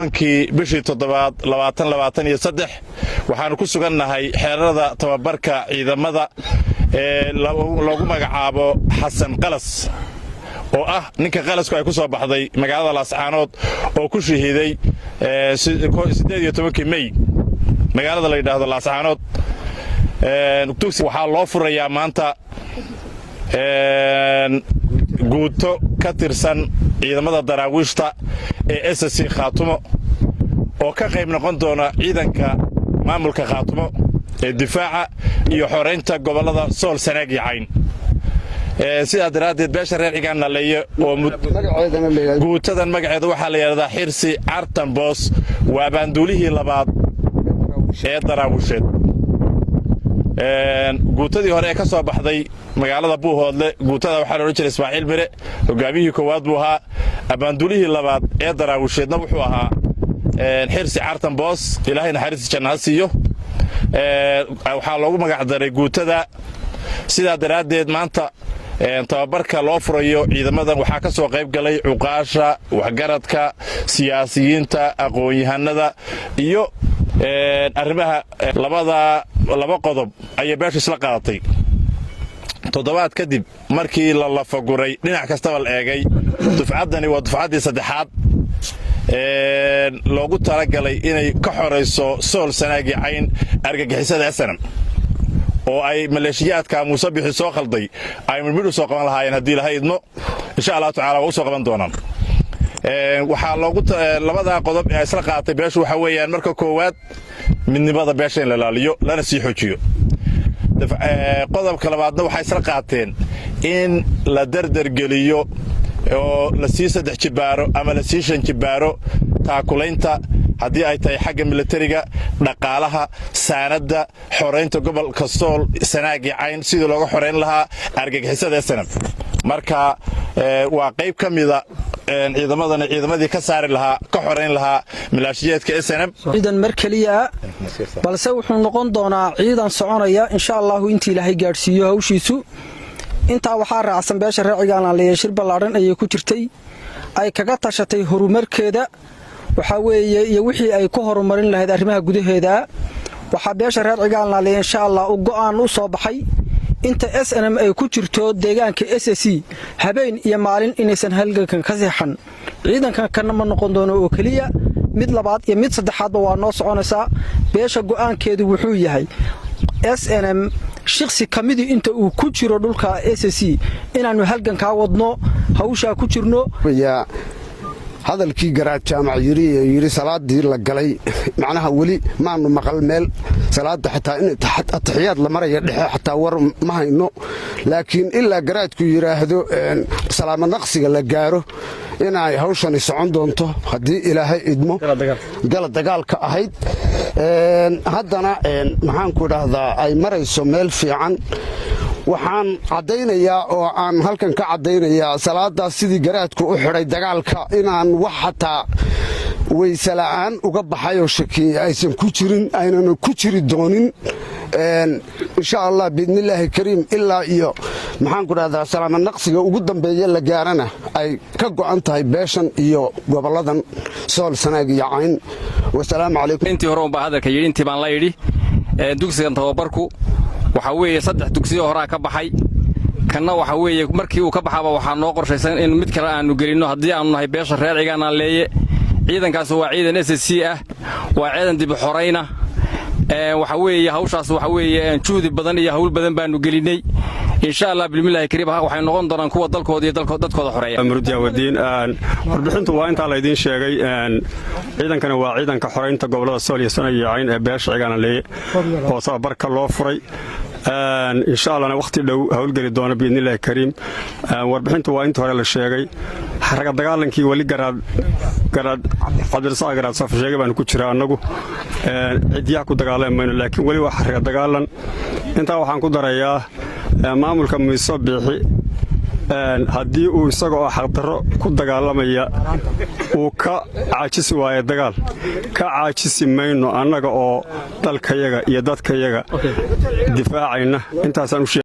Kii bishii toddobaad 2023 waxaannu ku sugannahay xeerada tababarka ciidamada ee loogu magacaabo Xasan Qalas, oo ah ninka qalasku ay ku soo baxday magaalada Laascaanood oo ku shahiiday 18-kii Mey magaalada la yidhaahdo Laascaanood. Dugsi waxaa loo furayaa maanta guuto ka tirsan ciidamada Daraawiishta ee SSC Khaatumo, oo ka qayb noqon doona ciidanka maamulka Khaatumo ee difaaca iyo xoraynta gobollada Sool, Sanaag iyo Cayn. Sidaa daraaddeed, beesha reer Cigaal Naleeye oo guutadan magaceeda waxaa la yidhahdaa Xirsi Cartan Boos, waa baanduulihii labaad ee Daraawisheed. Guutadii hore ee ka soo baxday magaalada Buuhoodle, guutada waxaa la odhan jiray Ismaaciil Mire, hogaamiyihii koowaad buu ahaa. Abaanduulihii labaad ee Daraawisheedna wuxuu ahaa Xirsi Cartan Boos. Ilaahay naxariista janna ha siiyo. Waxaa loogu magacdaray guutada. Sidaa daraaddeed, maanta tababarka loo furayo ciidamadan waxaa ka soo qayb galay cuqaasha, waxgaradka, siyaasiyiinta, aqoon-yahanada iyo arrimaha. Labada laba qodob ayay beeshu isla qaadatay toddobaad kadib markii la lafaguray, dhinac kastaba la eegay. Dufcaddani waa dufcaddii saddexaad loogu talagalay inay ka xorayso Sool, Sanaagi, Cayn argagixisada SNM, oo ay maleeshiyaadka Muuse Bixi soo khalday ay midhmidh u soo qaban lahaayeen. Haddii laha idmo, insha Allahu tacala waa u soo qaban doonaan. Waxaa loogu labadaa qodob ee isla qaatay beeshu waxaa weeyaan, marka koowaad, midnimada beesha in la ilaaliyo lana sii xoojiyo. Qodobka labaadna, waxay isla qaateen in la dardargeliyo oo la sii saddex jibbaaro ama la sii shan jibbaaro taakulaynta, haddii ay tahay xagga milatariga, dhaqaalaha, saanadda, xoraynta gobolka Sool, Sanaagi, Cayn, sidii looga xorayn lahaa argagixisada SNM. Marka waa qayb ka mida ciidamadana, ciidamadii ka saari lahaa, ka xorayn lahaa maleeshiyaadka SNM. Ciidan mar keliya, balse wuxuu noqon doonaa ciidan soconaya, insha Allahu, intii Ilaahay gaadhsiiyo hawshiisu. Intaa waxaa raacsan, beesha reer Cigaal Naaleeye shir ballaadhan ayay ku jirtay ay kaga tashatay horumarkeeda, waxaa weeye, iyo wixii ay ku horumarin lahayd arrimaha gudaheeda. Waxaa beesha reer Cigaal Naaleeye, insha Allah, u go'aan u soo baxay inta SNM ay ku jirto deegaanka SSC, habeen iyo maalin inaysan halgankan ka seexan. Ciidankan kana ma noqon doono oo keliya, mid labaad iyo mid saddexaadba waa noo soconaysaa. Beesha go'aankeedu wuxuu yahay SNM shiksi ka midii inta uu ku jiro dhulka SSC inaannu halgankaa wadno, hawshaa ku jirno. Hadalkii Garaad Jaamac yidhi ee yidhi salaadii la galay, macnaha weli maanu maqal meel salaadda xataa in atixiyaad la maraya dhexe xataa war ma hayno, laakiin ilaa garaadku yidhaahdo salaamo naqsiga la gaaro inay hawshani socon doonto, haddii Ilaahay idmo. Gala dagaalka ahayd haddana, maxaanku idhaahdaa, ay marayso meel fiican. Waxaan caddaynayaa oo aan halkan ka caddaynayaa salaadaas sidii garaadku u xidhay dagaalka inaan wax xataa weysela'aan uga baxayoo shakiye aysan ku jirin, aynana ku jiri doonin, insha Allah, biidnillaahi kariim, ilaa iyo, maxaanku dhahdaa, salaama naqsiga ugu dambeeya la gaarana ay ka go'an tahay beeshan iyo gobolladan Sool, Sanaag iyo Cayn. Wasalaamu calaykum. Intii hore unbaa hadalka yidhi, intii baan la yidhi. Dugsigan tababarku waxaa weeye saddex dugsiyo horaa ka baxay. Kanna waxa weeye markii uu ka baxaba waxaa noo qorshaysan in mid kale aanu gelinno, haddii aanu nahay beesha reer Cigaal Naaleeye. Ciidankaas waa ciidan SSC ah, waa ciidan dib u xorayna. Waxa weeye hawshaas waxa weeye juhdi badan iyo hawl badan baanu gelinnay. Insha Allah, bismillahi kariim, waxay noqon doonaan kuwa dalkooda iyo dadkooda xoreeya. Murdiyaawadiin, warbixintu waa intaa laydiin sheegay. Ciidankani waa ciidanka xoraynta gobollada Sool iyo Sanaag iyo Cayn ee beesha Cigaal Naaleeye oo tababarka loo furay, insha Allahna wakhti dhow howlgeli doona, biidnillahi kariim. Warbixintu waa intii hore la sheegay. Raga dagaalankii weli Garaad Cabdirasaaq Garaad Soof sheegay baanu ku jira annagu. Cidyaha ku dagaalami mayno, laakiin weli waa raga dagaalan. Intaa waxaan ku darayaa, maamulka Muuse Biixi haddii uu isaga oo xaqdarro ku dagaalamaya uu ka caajisi waayo dagaal, ka caajisi mayno annaga oo dalkayaga iyo dadkayaga difaacayna. Intaasaan u sheeg.